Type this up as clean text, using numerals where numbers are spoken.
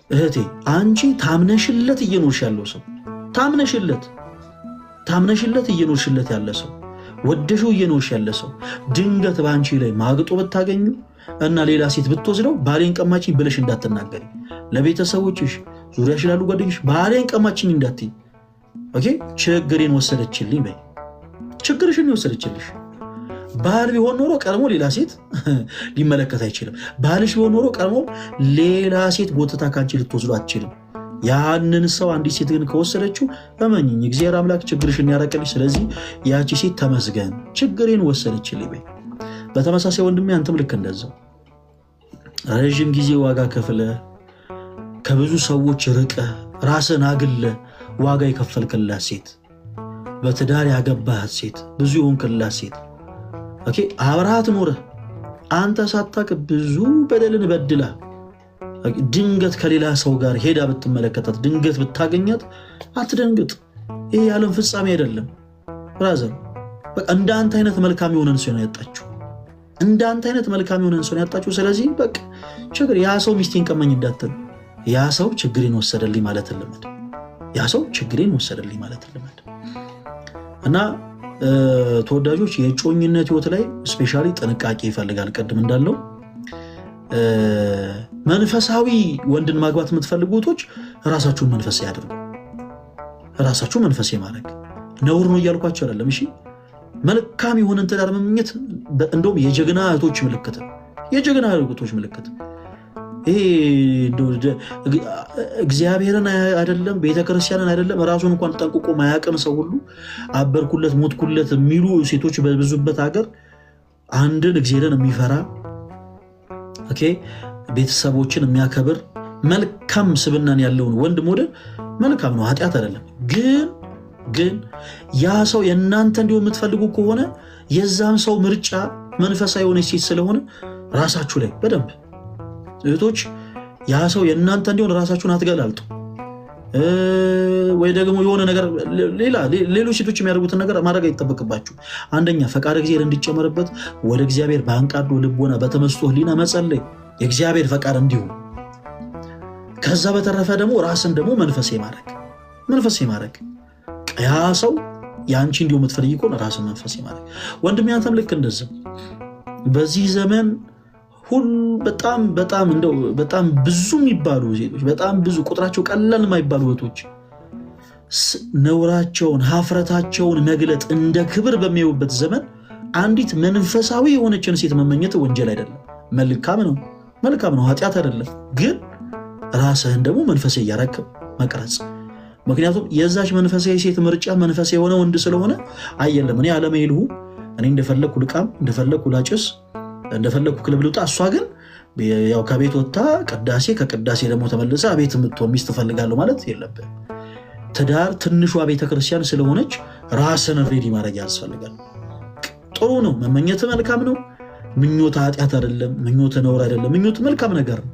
እህቴ አንቺ ታምነሽለት እየኖርሽ ያለው ሰው፣ ታምነሽለት እየኖርሽለት ያለ ሰው፣ ወደሽው እየኖርሽ ያለ ሰው ድንገት በአንቺ ላይ ማግጦ ብታገኙ እና ሌላ ሴት ብትወስደው ባሌን ቀማችኝ ብለሽ እንዳትናገሪ። ለቤተሰቦችሽ፣ ዙሪያሽ ላሉ ጓደኞች ባሌን ቀማችኝ እንዳትይ። Okay፣ ችግሬን ወሰደችልኝ በይ። ችግርሽን የወሰደችልሽ። ባል ቢሆን ኖሮ ቀድሞ ሌላ ሴት ሊመለከት አይችልም። ባልሽ ቢሆን ኖሮ ቀድሞ ሌላ ሴት ጎትታ ካንቺ ልትወስዱ አትችልም። ያንን ሰው አንዲት ሴት ግን ከወሰደችው እመኚኝ እግዚአብሔር አምላክ ችግርሽን ያረቅልሽ። ስለዚህ ያቺ ሴት ተመስገን ችግሬን ወሰደችልኝ በይ። በተመሳሳይ ወንድሜ አንተም ልክ እንደዛው ረዥም ጊዜ ዋጋ ከፍለህ፣ ከብዙ ሰዎች ርቀህ፣ ራስን አግለህ ዋጋ የከፈልክላት ሴት፣ በትዳር ያገባሃት ሴት፣ ብዙ የሆንክላት ሴት፣ okay፣ አብረሃት ኖረህ አንተ ሳታውቅ ብዙ በደልን በድላ ድንገት ከሌላ ሰው ጋር ሄዳ ብትመለከታት፣ ድንገት ብታገኛት አትደንግጥ። ይህ የዓለም ፍጻሜ አይደለም brother። በቃ እንደ አንተ አይነት መልካም የሆነን ሰው ነው ያጣችው። እንደ አንተ አይነት መልካም የሆነን ሰው ነው ያጣችው። ስለዚህ በቃ ችግር ያ ሰው ሚስቴን ቀማኝ እንዳትል፣ ያ ሰው ችግሬን ወሰደልኝ ማለት ልመድ። ያ ሰው ችግሬን ወሰደልኝ ማለት ልመድ። እና ተወዳጆች፣ የእጮኝነት ህይወት ላይ especially ጥንቃቄ ይፈልጋል። ቅድም እንዳለው መንፈሳዊ ወንድን ማግባት የምትፈልጉ እህቶች ራሳችሁን መንፈሳዊ ያድርጉ። ራሳችሁ መንፈሳዊ ማድረግ ነውር ነው እያልኳቸው አይደለም። እሺ፣ መልካም የሆነን ትዳር መመኘት እንደውም የጀግና እህቶች ምልክት ነው። የጀግና እህቶች ምልክት። ይሄ እግዚአብሔርን አይደለም፣ ቤተክርስቲያንን አይደለም፣ ራሱን እንኳን ጠንቅቆ ማያቅን ሰው ሁሉ አበርኩለት ሞትኩለት የሚሉ ሴቶች በብዙበት ሀገር አንድን እግዚአብሔርን የሚፈራ፣ okay፣ ቤተሰቦችን የሚያከብር፣ መልካም ስብናን ያለውን ወንድ መውደድ መልካም ነው፣ ኃጢአት አይደለም። ግን ያ ሰው የእናንተ እንዲሆን የምትፈልጉ ከሆነ የዛም ሰው ምርጫ መንፈሳዊ የሆነች ሴት ስለሆነ ራሳችሁ ላይ በደንብ እህቶች፣ ያ ሰው የእናንተ እንዲሆን ራሳችሁን አትገላልጡ። ወይ ደግሞ የሆነ ነገር ሌላ ሌሎች ሴቶች የሚያደርጉትን ነገር ማድረግ አይጠበቅባችሁ። አንደኛ ፈቃደ እግዚአብሔር እንዲጨመርበት ወደ እግዚአብሔር በአንቃዕዶ ልቦና በተመስጦ ሕሊና መጸለይ፣ የእግዚአብሔር ፈቃድ እንዲሆን። ከዛ በተረፈ ደግሞ ራስን ደግሞ መንፈሳዊ ማድረግ፣ ያ ሰው የአንቺ እንዲሁ የምትፈልጊ ከሆነ ራስን መንፈሳዊ ማድረግ። ወንድም ያንተም ልክ እንደዚህ በዚህ ዘመን ሁሉ በጣም በጣም እንደው በጣም ብዙ የሚባሉ ሴቶች፣ በጣም ብዙ ቁጥራቸው ቀላል የማይባሉ እህቶች ነውራቸውን ሀፍረታቸውን መግለጥ እንደ ክብር በሚያዩበት ዘመን አንዲት መንፈሳዊ የሆነችን ሴት መመኘት ወንጀል አይደለም። መልካም ነው፣ መልካም ነው፣ ኃጢአት አይደለም። ግን ራስህን ደግሞ መንፈሳዊ እያረክ መቅረጽ። ምክንያቱም የዛች መንፈሳዊ ሴት ምርጫ መንፈሳዊ የሆነ ወንድ ስለሆነ አየለም እኔ አለመ ይልሁ እኔ እንደፈለግኩ ልቃም፣ እንደፈለግኩ ላጭስ፣ እንደፈለግኩ ክለብ ልውጣ፣ እሷ ግን ያው ከቤት ወጥታ ቅዳሴ፣ ከቅዳሴ ደግሞ ተመልሳ ቤት የምትሆን ሚስት እፈልጋለሁ ማለት የለብህም። ትዳር ትንሿ ቤተክርስቲያን ስለሆነች ራስን ready ማድረግ ያስፈልጋል። ጥሩ ነው፣ መመኘት መልካም ነው። ምኞት ኃጢአት አይደለም። ምኞት ነውር አይደለም። ምኞት መልካም ነገር ነው።